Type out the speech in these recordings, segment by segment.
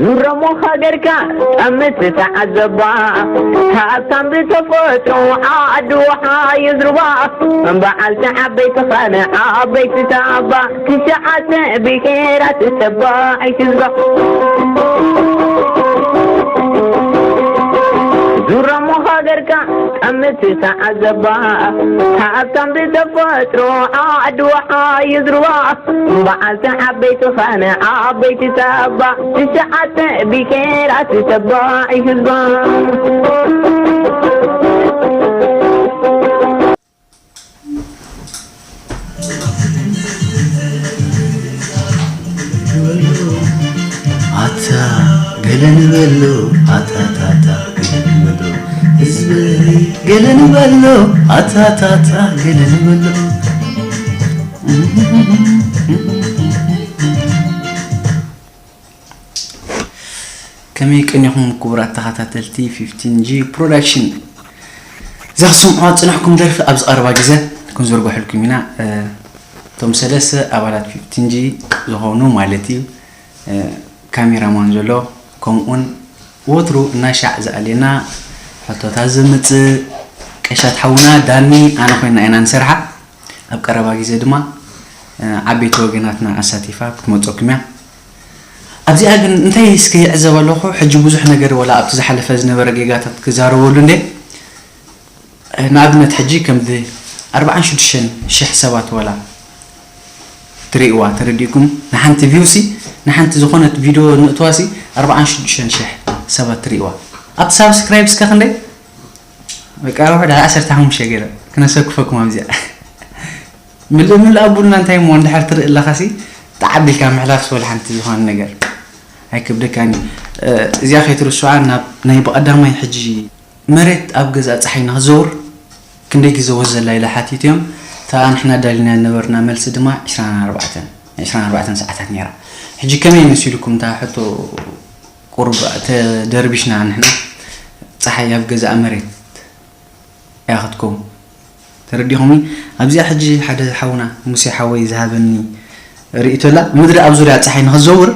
ዙረሞ ሃገርካ ጠምት ተዓዘባ፣ ሃብታም ብተፈጥሮ ዓዲ ውሓ ይዝርባ። በዓልቲ ዓበይቲ ኸነ ዓበይቲ ታባ፣ ትሽዓተ ብሄራት ተባዒት ህዝባ። ዙረሞ ሃገርካ ጠምት ተዓዘባ፣ ሃብታም ብተፈጥሮ ዓዲ ውሓ ይዝርባ። በዓልቲ ዓበይቲ ኸነ ዓበይቲ ታባ፣ ትሽዓተ ብሄራት ተባዒት ህዝባ። ኣታ ገለ ንበሎ ኣታታታ ገለ ንበሎ ህዝቢ ገለ ንበሎ ኣታታታ ገለ ንበሎ። ከመይ ቀኒኹም ክቡራት ተኸታተልቲ ፊፍቲን ጂ ፕሮዳክሽን? እዛ ክትሰምዑዋ ዝጸናሕኩም ደርፊ ኣብዚ ቀረባ ግዜ ክንዝርግሐልኩም ኢና። እቶም ሰለስተ ኣባላት ፊፍቲን ጂ ዝኾኑ ማለት እዩ፣ ካሜራማን ዘሎ፣ ከምኡውን ወትሩ እናሻዕ ዝኣልየና ሕቶታት ዘምጽእ ቀሻት ሓውና ዳኒ ኣነ ኮይና ኢና ንሰርሓ። ኣብ ቀረባ ግዜ ድማ ዓበይቲ ወገናትና ኣሳቲፋ ክትመፀኩም እያ። ኣብዚኣ ግን እንታይ እስከ ይዕዘብ ኣለኹ፣ ሕጂ ብዙሕ ነገር ወላ ኣብቲ ዝሓለፈ ዝነበረ ጌጋታት ክዛረበሉ እንደ ንኣብነት ሕጂ ከምዚ ኣርባዓን ሽዱሽተን ሽሕ ሰባት ወላ ትርእይዋ ተረዲእኩም፣ ንሓንቲ ቪው ሲ ንሓንቲ ዝኾነት ቪድዮ ንእትዋ ሲ ኣርባዓን ሽዱሽተን ሽሕ ሰባት ትርእይዋ። ኣብቲ ሳብስክራይብ እስከ ክንደይ በቃ ውሕድ ዓሰርተ ሓሙሽተ ገለ ክነሰክፈኩም ኣብዚኣ ምልእ ምልእ ኣቡልና እንታይ እሞ እንድሕር ትርኢ ኣለኻሲ ተዓቢልካ ምሕላፍ ስወል ሓንቲ ዝኾነ ነገር ኣይክብደካን እዩ። እዚኣ ከይትርስዋ ናብ ናይ ብቐዳማይ ሕጂ መሬት ኣብ ገዛ ፀሓይ ንኽዘውር ክንደይ ግዜ ወዘላ ኢለ ሓቲት እዮም። እታ ንሕና ዳሊና ዝነበርና መልሲ ድማ ዕስራን ኣርባዕተን ሰዓታት ነይራ። ሕጂ ከመይ መሲልኩም እታ ሕቶ ቁሩብ ተደርቢሽና ንሕና ፀሓይ ኣብ ገዛእ መሬት እያ ክትከውን። ተረዲኹምኒ? ኣብዚኣ ሕጂ ሓደ ሓውና ሙሴ ሓወይ ዝሃበኒ ርእይቶ ኣላ። ምድሪ ኣብ ዙርያ ጸሓይ ንኽትዘውር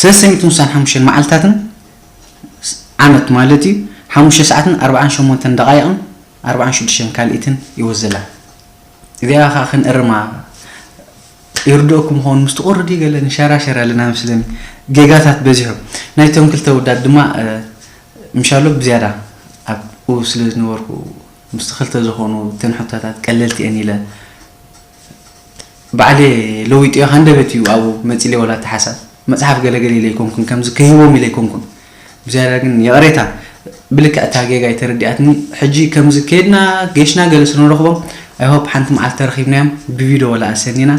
ሰለስተ ሚእትን ስሳን ሓሙሽተን መዓልታትን ዓመት ማለት እዩ ሓሙሽተ ሰዓትን ኣርባዓን ሸሞንተን ደቓይቕን ኣርባዓን ሽዱሽተን ካልኢትን ይወዘላ። እዚኣ ኸዓ ክንእርማ ይርድኦኩም ኸውን ምስቲ ቁሪ ድዩ ገለ ንሸራሸር ኣለና መስለኒ። ጌጋታት በዚሑ። ናይቶም ክልተ ውዳት ድማ ምሻሎ ብዝያዳ ኣብኡ ስለ ዝነበርኩ ምስቲ ክልተ ዝኾኑ እተን ሕቶታት ቀለልቲ እየን ኢለ ባዕለይ ለዊጠዮ። ሃንደበት እዩ ኣብኡ መፂለይ ወላ እቲ ሓሳብ። መፅሓፍ ገለገለ ኢለ ኣይኮንኩን፣ ከምዚ ክህቦም ኢለ ኣይኮንኩን። ብዝያዳ ግን ይቕሬታ፣ ብልክዕ እታ ጌጋ ኣይተረዲኣትኒ። ሕጂ ከምዚ ከይድና ጌሽና ገለ ስለ ንረኽቦም፣ I hope ሓንቲ መዓልቲ ተረኺብናዮም ብቪድዮ ወላ ኣሰኒና፣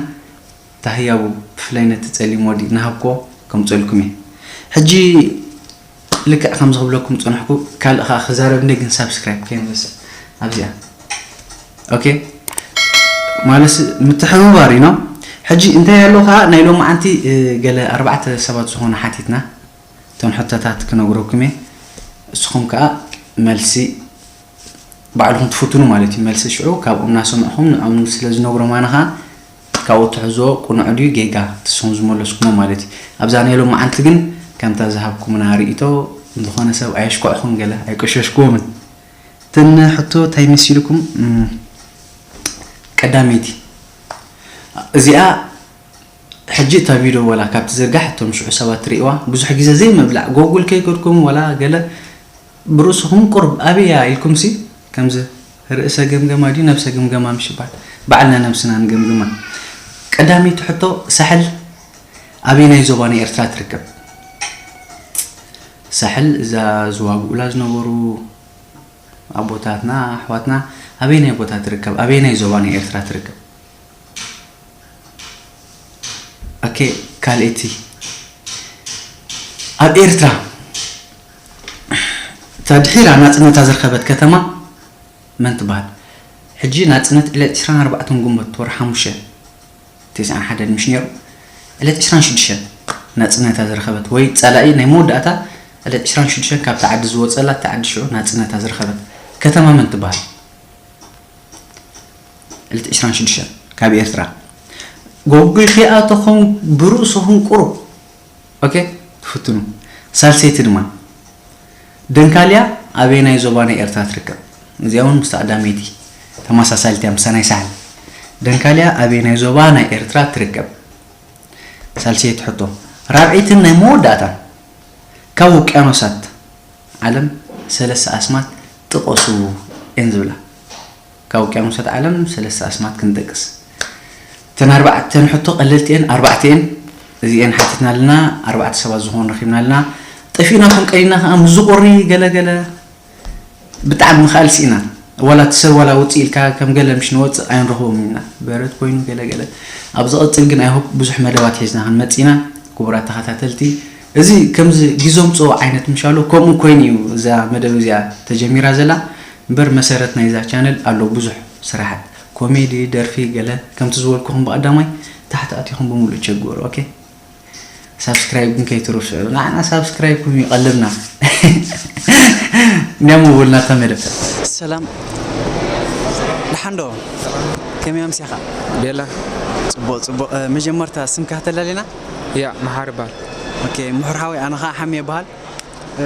እታ ህያቡ ብፍላይ ነቲ ጸሊም ወዲ እናሃብክዎ ከምጽኣልኩም እየ። ሕጂ ልክዕ ከምዚ ክብለኩም ዝጸናሕኩ፣ ካልእ ከኣ ክዛረብ እንደ ግን ሳብስክራይብ ከይንረስዕ ኣብዚኣ። ኦኬ፣ ማለት ምትሕብባር እዩ ነው። ሕጂ እንታይ ኣሎ ከኣ ናይ ሎማዓንቲ፣ እ፣ ገለ ኣርባዕተ ሰባት ዝኾኑ ሓቲትና፣ እቶም ሕቶታት ክነግረኩም እየ። እስኹም ከኣ መልሲ ባዕልኹም ትፍትኑ ማለት እዩ። መልሲ ሽዑ ካብኦም እናሰምዕኹም ንዖም ስለ ዝነግሮም ኣነ ከኣ ካብኡ ትሕዝዎ ቅኑዕ ድዩ ጌጋ እቲ ንስኹም ዝመለስኩሞ ማለት እዩ። ኣብዛ ናይ ሎማዓንቲ ግን ከምታ ዝሃብኩምና ርእይቶ ንዝኾነ ሰብ ኣየሽኮዕኹን ገለ ኣይቆሸሽክዎምን። እተን ሕቶ እንታይ መሲልኩም? እም፣ ቀዳመይቲ እዚኣ ሕጂ እታ ቪድዮ ዋላ ካብ ትዝርጋሕ እቶም ሽዑ ሰባት ትርእይዋ ብዙሕ ግዜ ዘይምብላዕ ጎጉል ከይከድኩም ዋላ ገለ ብርእስኹም ቁሩብ ኣበይ እያ ኢልኩምሲ ከምዚ ርእሰ ገምገማ ድዩ ነብሰ ገምገማ ምሽ ይበሃል ባዕልና ነብስና ንገምግማ። ቀዳመይቲ ሕቶ ሳሕል ኣበየናይ ዞባ ናይ ኤርትራ ትርከብ? ሳሕል እዛ ዝዋግኡላ ዝነበሩ ኣቦታትና ኣሕዋትና ኣበየናይ ቦታ ትርከብ? ኣበየናይ ዞባ ናይ ኤርትራ ትርከብ? ኦኬ ካልኣይቲ ኣብ ኤርትራ እታ ድሒራ ናጽነታ ዝረኸበት ከተማ መን ትበሃል? ሕጂ ናጽነት ዕለት ዕስራን ኣርባዕተን ግንቦት ወርሒ ሓሙሽተ ተስዓን ሓደን ምሽ ነይሩ ዕለት ዕስራን ሽዱሽተን ናጽነታ ዝረኸበት ወይ ጸላኢ ናይ መወዳእታ ዕለት ዕስራን ሽዱሽተን ካብታ ዓዲ ዝወጸላ እታ ዓዲ ሽዑ ናጽነታ ዝረኸበት ከተማ መን ትበሃል? ዕለት ዕስራን ሽዱሽተን ካብ ኤርትራ ጎግል ከይኣተኹም ብርእስኹም ቁሩብ ኦኬ ትፍትኑ። ሳልሰይቲ ድማ፣ ደንካልያ ኣበየናይ ዞባ ናይ ኤርትራ ትርከብ? እዚኣ እውን ምስታ ቀዳመይቲ ተመሳሳሊት እያ፣ ምስታ ናይ ሳሕል። ደንካልያ ኣበየናይ ዞባ ናይ ኤርትራ ትርከብ? ሳልሰይቲ ሕቶ። ራብዐይትን ናይ መወዳእታን፣ ካብ ውቅያኖሳት ዓለም ሰለስተ ኣስማት ጥቐሱ እየን ዝብላ። ካብ ውቅያኖሳት ዓለም ሰለስተ ኣስማት ክንጠቅስ። እተን ኣርባዕተን ሕቶ ቀለልቲ እየን፣ ኣርባዕተ እየን። እዚአን ሓቲትና ኣለና፣ ኣርባዕተ ሰባት ዝኾኑ ረኺብና ኣለና። ጠፊእናኩም ቀኒና ከኣ ምስ ዝቑሪ ገለ ገለ ብጣዕሚ ምኽኣል ስኢና። ዋላ እቲ ሰብ ዋላ ውፅእ ኢልካ ከም ገለ ምሽ ንወፅእ ኣይንረኽቦም ኢና። በረት ኮይኑ ገለ ገለ። ኣብ ዝቐፅል ግን ኣይሆፕ ብዙሕ መደባት ሒዝና ክንመፅእ ኢና። ክቡራት ተኸታተልቲ፣ እዚ ከምዚ ግዞም ፅዎ ዓይነት ምሻሉ ከምኡ ኮይኑ እዩ እዛ መደብ እዚኣ ተጀሚራ ዘላ። እምበር መሰረት ናይዛ ቻነል ኣሎ ብዙሕ ስራሓት፣ ኮሜዲ፣ ደርፊ፣ ገለ። ከምቲ ዝበልኩኹም ብቐዳማይ፣ ታሕቲ ኣቲኹም ብምሉእ ቸግሩ። ኦኬ፣ ሳብስክራይብ ግን ከይትርስዑ። ንዓና ሳብስክራይብ ኩም ይቐልብና። እንዲያም ውብልና ተመደብ። ሰላም፣ ደሓን ዶ? ከመይ ኣምሲኻ? ቤላ። ጽቡቕ፣ ጽቡቕ። እ፣ መጀመርታ ስምካ ተላሊና? ያ፣ መሓሪ በሃል። ኦኬ፣ ምሑር ሓወይ፣ ኣነ ኸዓ ሓሚ ይበሃል። እ፣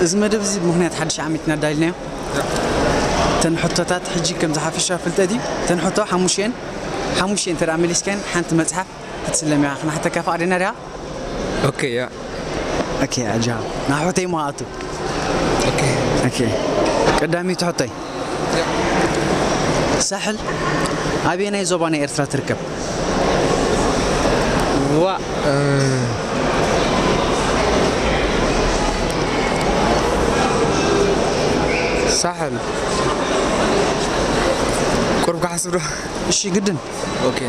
እዚ መደብ እዚ ብምኽንያት ሓድሽ ዓመት ኢና ኣዳሊናዮ። እተን ሕቶታት ሕጂ ከም ዝሓፈሻ ፍልጠት እዩ። እተን ሕቶ ሓሙሽተ እየን። ሓሙሽተ እንተ ደኣ መሊስካየን ሓንቲ መጽሓፍ ክትስለም ኢኻ። ክነሕተካ ፈቓደኛ ዲኻ? ኦኬ፣ ያ። ኦኬ፣ ኣጃ። ናብ ሕቶይ እሞ ኣቱ። ኦኬ። ኦኬ። ቀዳመይቲ ሕቶይ። ሳሕል ኣበየናይ ዞባ ናይ ኤርትራ ትርከብ? ዋ፣ እ፣ ሳሕል። ቁሩብ ክሓስብ ዶ? እሺ፣ ግድን። ኦኬ።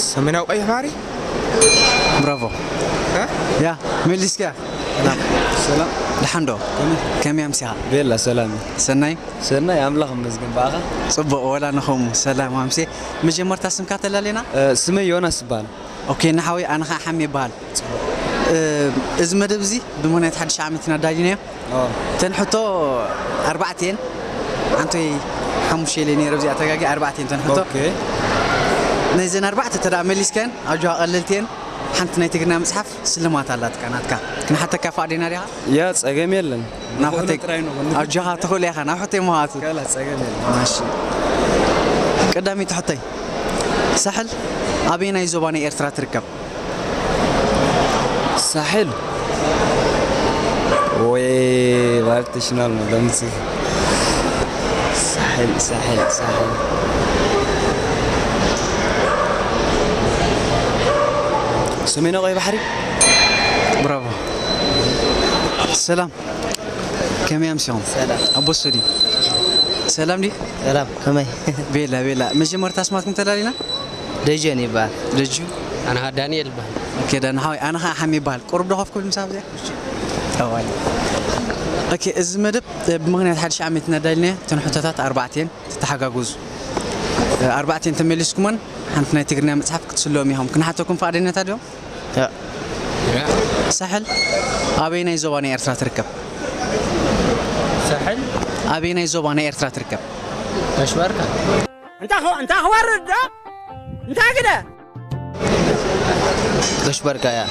ሰሜናዊ ቀይሕ ባሕሪ? ብራቮ። እ? ያ፣ መሊስካ። ሰላም። ሰላም። ደሓን ዶ? ከመይ? ከመይ ኣምሲኻ? ቤላ፣ ሰላም። ሰናይ? ሰናይ፣ ኣምላኽ ይመስገን። ብኣኻ? ጽቡቕ፣ ወላ ንኸምኡ። ሰላም፣ ኣምሴ። መጀመርታ ስምካ ተላሌና? እ፣ ስመይ ዮናስ ይበሃል። ኦኬ፣ ንሓወይ፣ ኣነ ኸዓ ሓሚ ይበሃል። እ፣ እዚ መደብ እዚ ብምኽንያት ሓድሽ ዓመት ኢና ኣዳሊናዮ። ኦ። እተን ሕቶ ኣርባዕተ እየን። ሓንቶይ ሓሙሽተ ኢለ ነይረ፣ ኣብዚኣ ተጋጊ፣ ኣርባዕተ እየን እተን ሕቶ። ኦኬ። ነዘን ኣርባዕተ ተደኣ መሊስካየን፣ ኣጆኻ፣ ቀለልቲ እየን። ሓንቲ ናይ ትግርኛ መጽሓፍ ስልማት ኣላትካ፣ ናትካ። ክንሓተካ ፍቓደኛ ዲኻ? ያ፣ ጸገም የለን። ናብ ንኽእሎ ሕቶይ-፣ ጥራይ ንኹን። ኣጆኻ፣ ትኽእሎ ኢኻ፣ ናብ ሕቶይ ምሃቱ። ከላ፣ ጸገም የለን። እሺ። ቀዳመይቲ ሕቶይ፣ ሳሕል ኣበየናይ ዞባ ናይ ኤርትራ ትርከብ? ሳሕል? ወይ፣ ባርቲሽናል ነው፣ ደምስ። ሳሕል፣ ሳሕል፣ ሳሕል። ሰሜናዊ ቀይ ባሕሪ። ብራቮ። ሰላም። ከመይ ኣምሲኹም? ሰላም። ኣቦ ስቱድዮ። ሰላም ድዩ? ሰላም፣ ከመይ? ቤላ፣ ቤላ። መጀመርታ ኣስማትኩም ተላሊና? ደጀን ይበሃል። ደጁ? ኣነ ኸዓ ዳንኤል ይበሃል። ኦኬ፣ ዳን ሓወይ፣ ኣነ ኸዓ ሓሚ ይበሃል። ቁሩብ ዶ ከፍ ክብል ምሳብ እዚኣ? እሺ። ጠዋል። ኦኬ፣ እዚ መደብ፣ እ፣ ብምኽንያት ሓድሽ ዓመት እናዳልናዮ፣ እተን ሕቶታት ኣርባዕተ እየን፣ ትተሓጋገዙ። እ፣ ኣርባዕተ እየን ተመሊስኩመን፣ ሓንቲ ናይ ትግርኛ መጽሓፍ ክትስለዎም ኢኹም። ክንሓተኩም ፍቓደኛታት ዲኹም? ያ። ያ። ሳሕል ኣበየናይ ዞባ ናይ ኤርትራ ትርከብ? ሳሕል? ኣበየናይ ዞባ ናይ ኤርትራ ትርከብ? ተሽባርካ። እንታ ኸ-፣ እንታ ክወርድ ዶ? እንታ ግደ? ተሽባርካ እያ።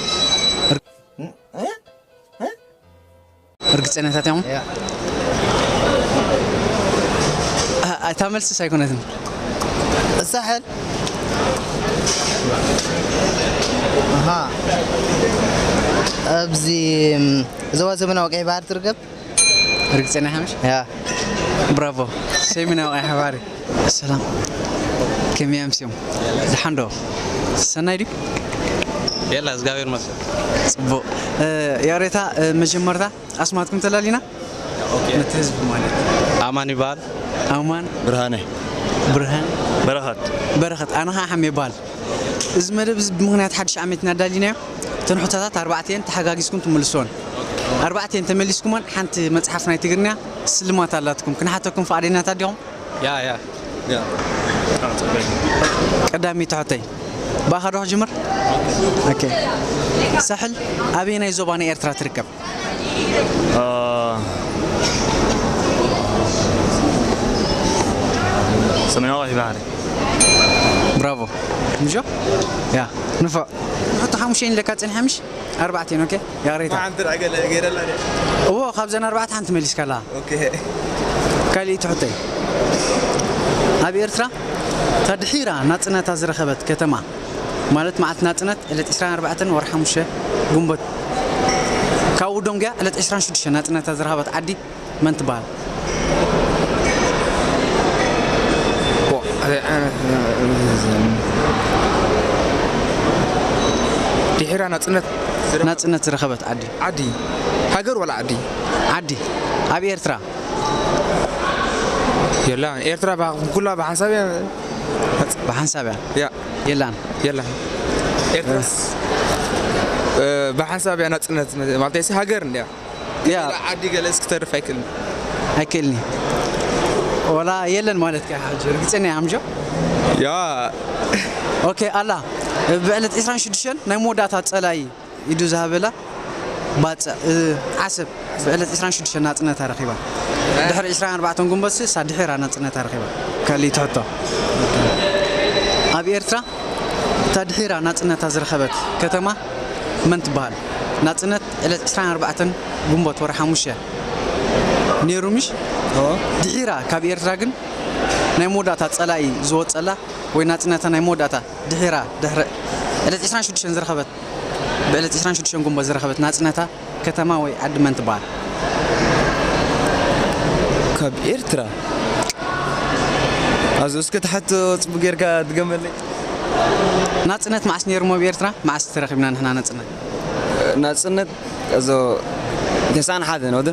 እርግጸኛታት እዮም? ያ። እ-፣ እታ መልስስ ኣይኮነትን። ሳሕል? ኣሃ። ኣብዚ፣ እም፣ ዞባ ሰሜናዊ ቀይሕ ባሕሪ ትርከብ? ርግጸኛ ኢኻ ምሽ? ያ። ብራቮ። ሰሜናዊ ቀይሕ ባሕሪ። ሰላም። ከመይ ኣምስዮም? ደሓን ዶ? ሰናይ ድዩ? የላ፣ እግዚኣብሔር ይመስገን። ጽቡቕ። እ፣ ይቕሬታ፣ እ፣ መጀመርታ ኣስማትኩም ተላሊና? ኦኬ። ነቲ ህዝቢ ማለት። ኣማን ይበሃል። ኣማን። ብርሃነ። ብርሃን። በረኸት። በረኸት። ኣነ ኸዓ ሓሜ ይበሃል። እዚ መደብ እዚ ብምኽንያት ሓድሽ ዓመት ኢና ኣዳሊናዮ። እተን ሕቶታት ኣርባዕተ እየን፣ ተሓጋጊዝኩም ትምልስወን። ኣርባዕተ እየን ተመሊስኩመን፣ ሓንቲ መጽሓፍ ናይ ትግርኛ ስልማት ኣላትኩም። ክንሓተኩም ፍቓደኛታት ዲኹም? ያ፣ ያ። ያ። ቀዳመይቲ ሕቶይ። ብኣኻ ዶ ክጅምር? ኦኬ። ሳሕል ኣበየናይ ዞባ ናይ ኤርትራ ትርከብ? አ፣ ሰሜናዊ ቀይሕ ባሕሪ። ብራቮ። ምጆ? ያ፣ ንፉዕ። ሕቶ ሓሙሽተ ኢለካ ጽንሐ ምሽ? ኣርባዕተ፣ ኦኬ። ያሬታ። ሓንቲ ደኣ ገለ ገይረላ ድያ? እዎ፣ ካብዘን ኣርባዕተ ሓንቲ መሊስካላ። ኦኬ። ካልኣይቲ ሕቶይ። ኣብ ኤርትራ እታ ድሒራ ናጽነታ ዝረኸበት ከተማ፣ ማለት መዓልቲ ናጽነት ዕለት ዕስራን ኣርባዕተን ወርሒ ሓሙሽተ ግንቦት፣ ካብኡ ደንጉያ ዕለት ዕስራን ሽዱሽተን ናጽነታ ዝረኸበት ዓዲ መን ትበሃል? ድሒራ ናጽነት ናጽነት ዝረኸበት ዓዲ። ዓዲ። ሃገር ወላ ዓዲ? ዓዲ። ኣብ ኤርትራ። የላን። ኤርትራ ባ-፣ ኩላ ብሓንሳብ እያ። ብሓንሳብ እያ? ያ። የላን። የላን። ኤርትራስ፣ እ፣ ብሓንሳብ እያ ናጽነት፣ ማለት ሃገር እንድያ። ያ። ገለ ዓዲ ገለ እስክተርፍ ኣይክእልን። ኣይክእልን እዩ። ወላ የለን ማለት ከ ሕጂ ርግጸኛ እያ ምጆ? ያ። ኦኬ፣ ኣላ ብዕለት ዕስራን ሽዱሽተን ናይ መወዳእታ ጸላኢ ኢዱ ዝሃበላ ባጽዕ፣ እ፣ ዓሰብ ብዕለት ዕስራን ሽዱሽተን ናጽነታ ረኺባ። ድሕሪ ዕስራን ኣርባዕተን ግንቦት ስሳ ድሒራ ናጽነታ ረኺባ። ካልኣይቲ ሕቶ። ኣብ ኤርትራ እታ ድሒራ ናጽነታ ዝረኸበት ከተማ መን ትበሃል? ናጽነት ዕለት ዕስራን ኣርባዕተን ግንቦት ወርሒ ሓሙሽተ ነይሩ ምሽ? እዎ። ድሒራ ካብ ኤርትራ ግን ናይ መወዳእታ ጸላኢ ዝወጸላ ወይ ናጽነታ ናይ መወዳእታ ድሒራ ድሕሪ ዕለት ዕስራን ሽዱሽተን ዝረኸበት፣ ብዕለት ዕስራን ሽዱሽተን ግንቦት ዝረኸበት ናጽነታ ከተማ ወይ ዓዲ መን ትበሃል? ካብ ኤርትራ? ኣዞ እስከ ትሓቶ ጽቡቅ ጌርካ ድገመለይ። ናጽነት መዓስ ነይሩ እሞ ኣብ ኤርትራ? መዓስ ተረኺብና ንሕና ናጽነት? ናጽነት ኣዞ ተስዓን ሓደን ወደ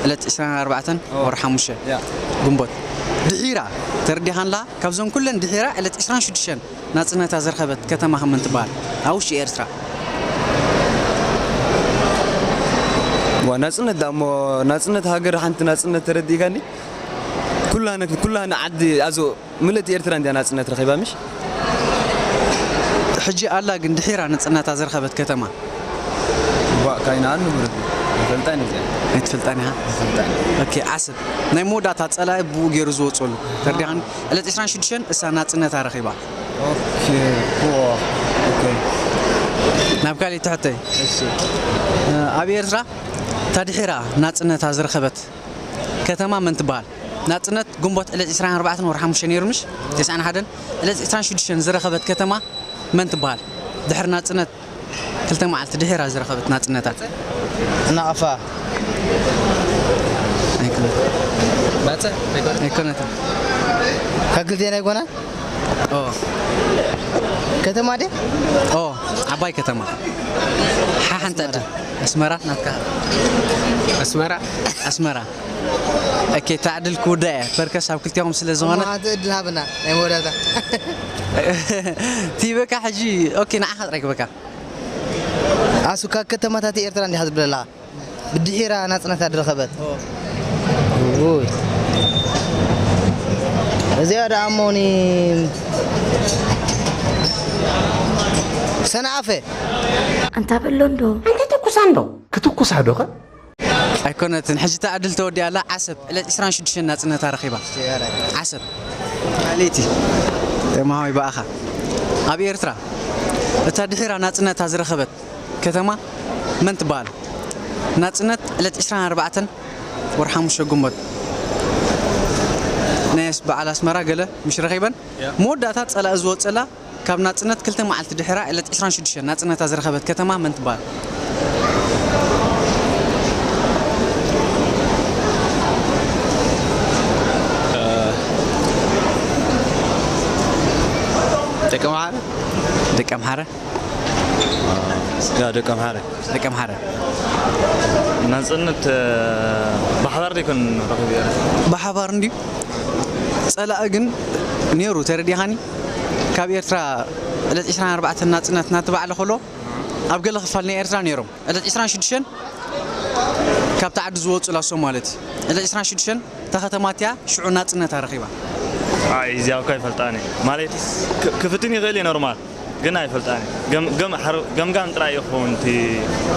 ዕለት ዕስራን ኣርባዕተን ኦ። ወርሒ ሓሙሽተ ያ። ግንቦት። ድሒራ ተረዲኻንላ ካብዞም ኩለን ድሒራ ዕለት ዕስራን ሽዱሽተን ናጽነታ ዝረኸበት ከተማ ከ መን ትበሃል? ኣብ ውሽጢ ኤርትራ። ዋ፣ ናጽነት ደኣ እሞ፣ ናጽነት ሃገር፣ ሓንቲ ናጽነት ተረዲእካኒ? ኩላነ፣ ኩላነ ዓዲ፣ ኣዞ ምልእቲ ኤርትራ እንድያ ናጽነት ረኺባ፣ ምሽ? ሕጂ ኣላ ግን ድሒራ ናጽነታ ዝረኸበት ከተማ። ዋ፣ ካይና ኣንብር። ይፈልጣን እዚኣ። ኣይትፈልጣን ኢኻ? ይፈልጣን። ኦኬ፣ ዓሰብ። ናይ መወዳእታ ጸላኢ ብኡ ገይሩ ዝወጸሉ። ተረዲኻኒ? ዕለት ዕስራን ሽዱሽተን እሳ ናጽነታ ረኺባ። ኦኬ፣ ኦ፣ ኦኬ። ናብ ካልእ ትሕተይ። እሺ። እ፣ ኣብ ኤርትራ እታ ድሒራ ናጽነታ ዝረኸበት ከተማ መን ትበሃል? ናጽነት ግንቦት ዕለት ዕስራን ኣርባዕተን ወርሒ ሓሙሽተ ነይሩ ምሽ? ተስዓን ሓደን ዕለት ዕስራን ሽዱሽተን ዝረኸበት ከተማ መን ትበሃል? ድሕሪ ናጽነት ክልተ መዓልቲ ድሒራ ዝረኸበት ናጽነታ። እናቐፋ። ኣይኮነትን። ባጽዕ? ኣይኮነትን። ኣይኮነትን። ካብ ክልቴና ኣይኮነን? ኦ። ከተማ ድያ? ኦ፣ ዓባይ ከተማ። ሓ-፣ ሓንቲ ዕድል። ኣስመራ ናትካ። ኣስመራ? ኣስመራ። ኦኬ፣ እታ ዕድል ክውዳእ እየ። ፐርከስ ኣብ ክልቲኦም ስለ ዝኾነ። እሞ ሓንቲ ዕድል ሃበና፣ ናይ መወዳእታ። ቲበካ ሕጂ፣ ኦኬ፣ ንዓኻ ጥራይ ክበካ። ኣሱ ካብ ከተማታት ኤርትራ እንዲኻ ዝብል ኣለኻ? ብድሒራ ናጽነታ ዝረኸበት። ኦ። ውይ። እዚኣ ደኣ እሞኒ ሰንዓፈ። ኣንታ በሎ እንዶ። ኣንታ ትኩሳ እንዶ። ክትኩሳ ዶ ኸ? ኣይኮነትን። ሕጂ እታ ዕድል ተወዲኣ ኣላ። ዓሰብ ዕለት ዕስራን ሽዱሽተን ናጽነታ ረኺባ። ዓሰብ። ማለይቲ። ተማሃዋይ ብኣኻ። ኣብ ኤርትራ እታ ድሒራ ናጽነታ ዝረኸበት ከተማ መን ትበሃል? ናጽነት ዕለት ዕስራን ኣርባዕተን ወርሒ ሓሙሽተ ግንቦት። ናይ ኣስ-፣ በዓል ኣስመራ ገለ ምሽ ረኺበን። ያ። መወዳእታ ጸላኢ ዝወጸላ ካብ ናጽነት ክልተ መዓልቲ ድሕራ ዕለት ዕስራን ሽዱሽተን ናጽነታ ዝረኸበት ከተማ መን ትበሃል? ደቂ ኣምሓረ? ደቂ ኣምሓረ? ያ፣ ደቂ ኣምሓረ። ደቂ ኣምሓረ። ናጽነት፣ እ፣ ብሓባር ዘይኮን ረኺቡ ኤርትራ። ብሓባር እንድዩ። ጸላኢ ግን ነይሩ፣ ተረዲኻኒ? ካብ ኤርትራ ዕለት ዕስራን ኣርባዕተን ናጽነት እናተባዕለ ከሎ፣ ኣብ ገለ ክፋል ናይ ኤርትራ ነይሮም። ዕለት ዕስራን ሽዱሽተን ካብታ ዓዲ ዝወጹ ላሶም ማለት እዩ። ዕለት ዕስራን ሽዱሽተን እታ ከተማ እቲኣ ሽዑ ናጽነታ ረኺባ። ኣይ፣ እዚኣ እኮ ኣይፈልጣን እየ። ማለት፣ ክ-፣ ክፍትን ይኽእል እየ ኖርማል። ግን ኣይፈልጣን እየ። ገም-፣ ገም-፣ ሓር-፣ ገምጋም ጥራይ እየ ክኸውን እቲ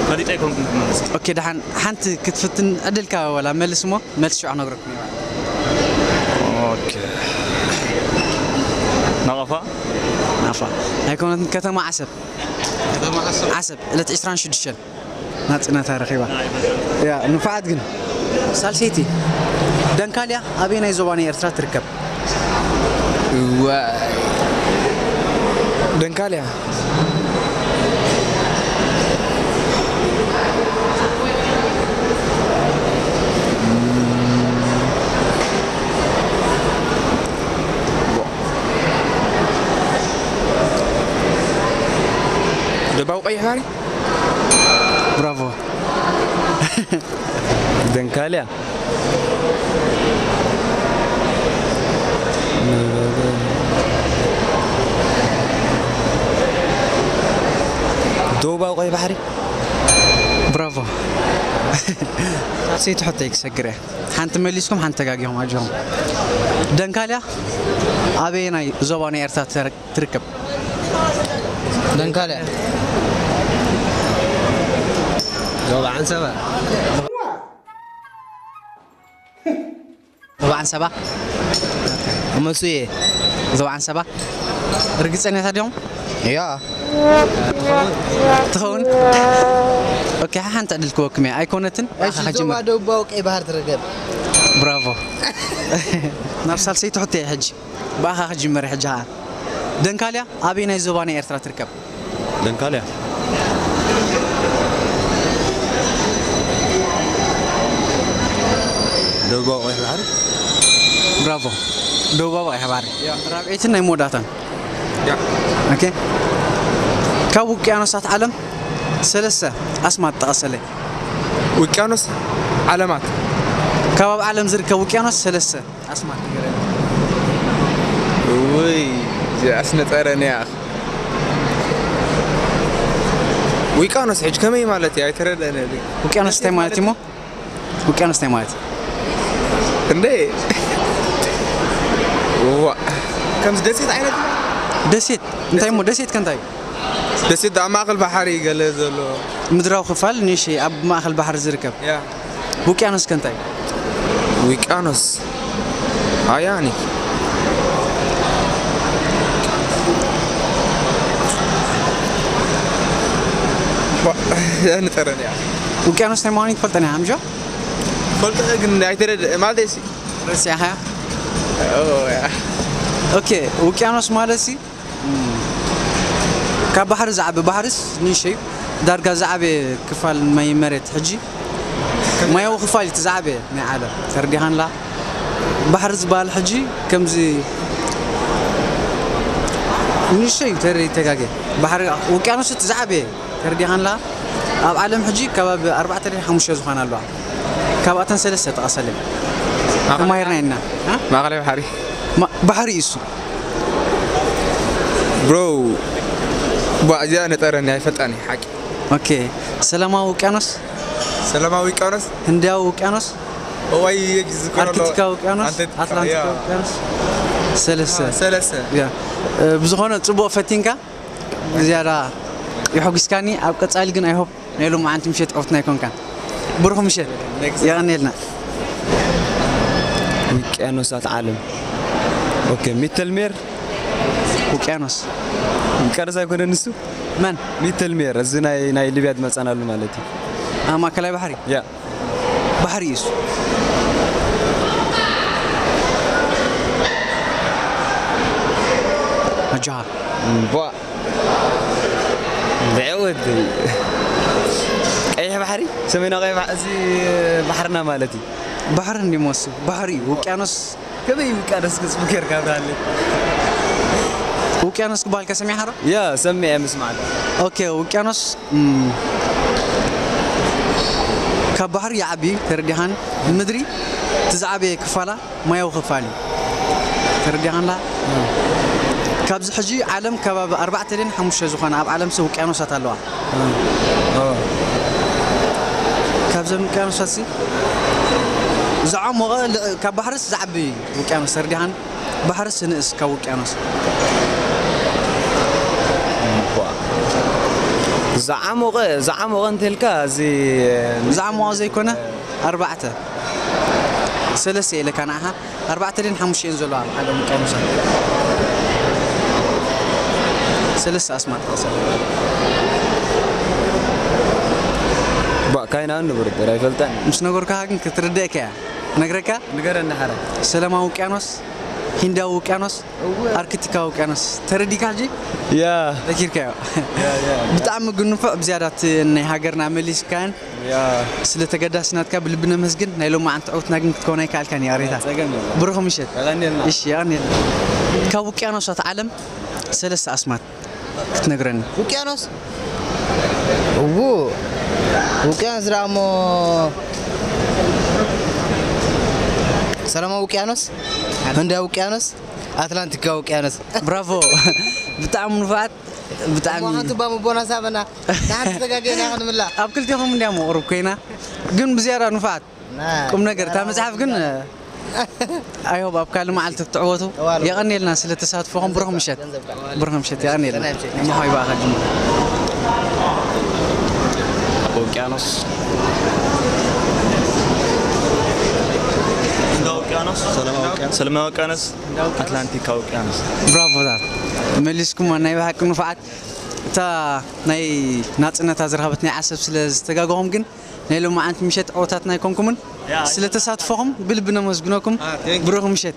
ፈሊጠ ኣይኮንኩን ክመልስ። ኦኬ፣ ደሓን ሓንቲ ክትፍትን ዕድልካ ወላ መልስ እሞ፣ መልስ ሽዑ ክነግረኩም እየ። ኦኬ። ናቐፋ? ኣይኮነትን። ከተማ ዓሰብ። ዓሰብ ዕለት ዕስራን ሽዱሽተን ናጽነታ ረኺባ። ያ፣ ንፉዓት ግን። ሳልሰይቲ፣ ደንካልያ ኣበየናይ ዞባ ናይ ኤርትራ ትርከብ? እዋ፣ ደንካልያ። ደባው ቀይሕ ባሕሪ። ብራቮ። ደንካልያ። ደቡባዊ ቀይሕ ባሕሪ። ብራቮ። ሳልሰይቲ ሕቶይ ክሰግር እየ። ሓንቲ መሊስኩም፣ ሓንቲ ተጋጊኹም፣ ኣጆኹም። ደንካልያ ኣበየናይ ዞባ ናይ ኤርትራ ትረ-፣ ትርከብ? ደንካልያ። ዞባ ዓንሰባ። ዞባ ዓንሰባ? እመሱ እየ። ዞባ ዓንሰባ? ርግጸኛታት ዲኹም? ያ። ትኸውን? ኦኬ፣ ሓንቲ ዕድል ክወክም እየ። ኣይኮነትን? እሺ፣ ብኣኻ ዞባ ከጅምር። ደቡባዊ ቀይ ባህር ትርከብ። ብራቮ። ናብ ሳልሰይቲ ሕቶ እየ ሕጂ። ብኣኻ ክጅምር እየ ሕጂ ኸዓ። ደንካልያ ኣበየናይ ዞባ ናይ ኤርትራ ትርከብ? ደንካልያ። ደቡባዊ ቀይሕ ባሕሪ። ብራቮ። ደቡባዊ ቀይሕ ባሕሪ። ያ። ራብዐይትን ናይ መወዳእታን። ያ። ኦኬ። ካብ ውቅያኖሳት ዓለም ሰለስተ ኣስማት ጠቐሰለይ። ውቅያኖስ ዓለማት። ካብ ኣብ ዓለም ዝርከብ ውቅያኖስ ሰለስተ ኣስማት ንገረኒ። ውይ፣ እዚኣስ ነጸረኒ እያ። ውቅያኖስ ሕጂ ከመይ ማለት እዩ? ኣይተረደኣንን። ውቅያኖስ እንታይ ማለት እዩ እሞ? ውቅያኖስ እንታይ ማለት እዩ? እንዴ? ዋ፣ ከምዚ ደሴት ዓይነት? ደሴት እንታይ እሞ? ደሴት ከ እንታይ እዩ? ደሴት ኣብ ማእከል ባሕሪ ገለ ዘሎ። ምድራዊ ክፋል ንእሽተይ ኣብ ማእከል ባሕሪ ዝርከብ። ያ። ውቅያኖስ ከ እንታይ? ውቅያኖስ። ኣያኒ። ዋ፣ ንጠረን እያ። ውቅያኖስ ናይ ምዃኑ ትፈልጠን እያ፣ ኣምጆ? ፈልጠ ግን ኣይተረድእ፣ ማለተይ ሲ። ረሲዕኻያ? ኦ፣ ያ። ኦኬ፣ ውቅያኖስ ማለት ሲ፣ ካብ ባሕሪ ዝዓቢ፣ ባሕርስ ንእሽተይ፣ ዳርጋ ዝዓበየ ክፋል ማይ መሬት ሕጂ፣ ማያዊ ክፋል እዩ እቲ ዝዓበየ ናይ ዓለም። ተረዲኻንላ? ባሕሪ ዝበሃል ሕጂ ከምዚ ንእሽተይ እዩ፣ ተረ-፣ ተጋግየ። ባሕሪ፣ ውቅያኖስ እቲ ዝዓበየ፣ ተረዲኻንላ? ኣብ ዓለም ሕጂ ከባቢ ኣርባዕተ ድሕሪ ሓሙሽተ ዝኾና ኣለዋ። ካብኣተን ሰለስተ ጥቀሰለይ። ማእኸላይ ተማሂርና ኢና። እ? ማእኸላይ ባሕሪ። ማ-፣ ባሕሪ እዩ እሱ። ብሮ፣ ቧ፣ እዚኣ ነጠረኒ፣ ኣይፈልጣን እየ፣ ሓቂ። ኦኬ። ሰላማዊ ውቅያኖስ? ሰላማዊ ውቅያኖስ? ህንዳዊ ውቅያኖስ? እዋይ፣ ዝከረሎ። ኣርክቲካዊ ውቅያኖስ? ኣንታርክቲካ፣ ኣትላንቲካዊ ያ። ውቅያኖስ? ሰለስተ። አ፣ ሰለስተ። ያ። እ፣ ብዝኾነ ጽቡቕ ፈቲንካ፣ ዝያዳ የሐጒስካኒ። ኣብ ቀጻሊ ግን፣ I hope፣ ናይ ሎማዓንቲ ምሸት ዕውትና ኣይኮንካን። ብሩኽ ምሸት። Next። የቐንየልና። ውቅያኖሳት ዓለም። ኦኬ፣ ሚተልሜር። ውቅያኖስ። ውቅያኖስ ኣይኮነን ንሱ? መን? ሚተልሜር፣ እዚ ናይ፣ ናይ ሊብያ ዝመጻናሉ ማለት እዩ። ኣብ ማእከላይ ባሕሪ? ያ። ባሕሪ እዩ እሱ። ኣጆኻ። እምቧ። ብዕወት። ቀይሕ ባሕሪ? ሰሜናዊ ቀይሕ ባሕሪ፣ እዚ ባሕርና ማለት እዩ። ባሕሪ እንዲሞ እሱ? ባሕሪ እዩ። ውቅያኖስ ከመይ ውቅያኖስ ክጽቡ ጌርካ ኣብርሃለይ? ውቅያኖስ ክበሃል ከሰሚዕካ ዶ? ያ፣ ሰሚዐ ምስማዕ። ኦኬ፣ ውቅያኖስ፣ እም፣ ካብ ባሕሪ ይዓቢ፣ ተረዲኻን? ምድሪ እቲ ዝዓበየ ክፋላ ማያዊ ክፋል እዩ። ተረዲኻንላ? እም። ካብዚ ሕጂ ዓለም ከባቢ ኣርባዕተ ድን ሓሙሽተ ዝኾና ኣብ ዓለምሲ ውቅያኖሳት ኣለዋ። እም። ኦ። ካብዘን ውቅያኖሳትሲ ዝዓሞቐ ል-፣ ካብ ባሕርስ ዝዓቢ ውቅያኖስ ተረዲኻን? ባሕርስ ንእስ ካብ ውቅያኖስ። እምቧ። ዝዓሞቐ፣ ዝዓሞቐ እንተልካ እዚ ዝዓሞቐ ዘይኮነ፣ ኣርባዕተ። ሰለስተ ኢለካ ንዓኻ፣ ኣርባዕተ ድን ሓሙሽተ እየን ዘለዋ ኣብ ዓለም ውቅያኖሳት። ሰለስተ ኣስማት። ባእካይና ንብርድር ኣይፈልጠን። ምስ ነገርካ ግን ክትርድእካ እያ። ነግረካ። ንገረኒ ሓረ። ሰላማዊ ውቅያኖስ፣ ሂንዳዊ ውቅያኖስ፣ ኣርክቲካዊ ውቅያኖስ። ተረዲካ ሕጂ? ያ ዘኪርካዮ። ብጣዕሚ ግን ንፉዕ። ብዝያዳ እቲ ናይ ሃገርና መሊስካን ያ ስለ ተገዳስነትካ ብልቢ ነመስግን። ናይ ሎማዓንቲ ዕውትና ግን ክትከውን ኣይከኣልካን። ይቕሬታ። ጸገም የለን። ብሩኽ ምሸት። የቐንየልና። እሺ፣ የቐንየልና። ካብ ውቅያኖሳት ዓለም ሰለስተ ኣስማት ክትነግረኒ። ውቅያኖስ እዉ ውቅያኖስ ዝረኣ እሞ ሰላማዊ ውቅያኖስ፣ ህንዳዊ ውቅያኖስ፣ ኣትላንቲካዊ ውቅያኖስ። ብራቮ። ብጣዕሚ ንፉዓት። ብጣዕሚ እሞ ሓንቲ ባም ቦናስ ኣበና ንሓንቲ ተጋጌና ክንምላ። ኣብ ክልቴኹም እንዲያሞ ቅሩብ ኮይና፣ ግን ብዝያዳ ንፉዓት። ቁም ነገር እታ መጽሓፍ ግን፣ I hope ኣብ ካልእ መዓልቲ ክትዕወቱ። የቐንየልና ስለ ተሳትፎኹም። ብሩኽ ምሸት። ብሩኽ ምሸት። የቐንየልና። መሓይ በኣኻ ጅምር። ውቅያኖስ፣ ህንዳዊ ውቅያኖስ፣ ሰላማዊ ውቅያኖስ፣ ኣትላንቲካዊ ውቅያኖስ። ብራቮታት። መሊስኩም። ናይ ብሓቂ ንፉዓት። እታ ናይ ናጽነታ ዝረኸበት ናይ ዓሰብ ስለ ዝተጋገኹም ግን ናይ ሎማዓንቲ ምሸት ዕወታትና ኣይኮንኩምን። ስለ ተሳትፎኹም ብልቢ ነመስግነኩም። ብሩኽ ምሸት።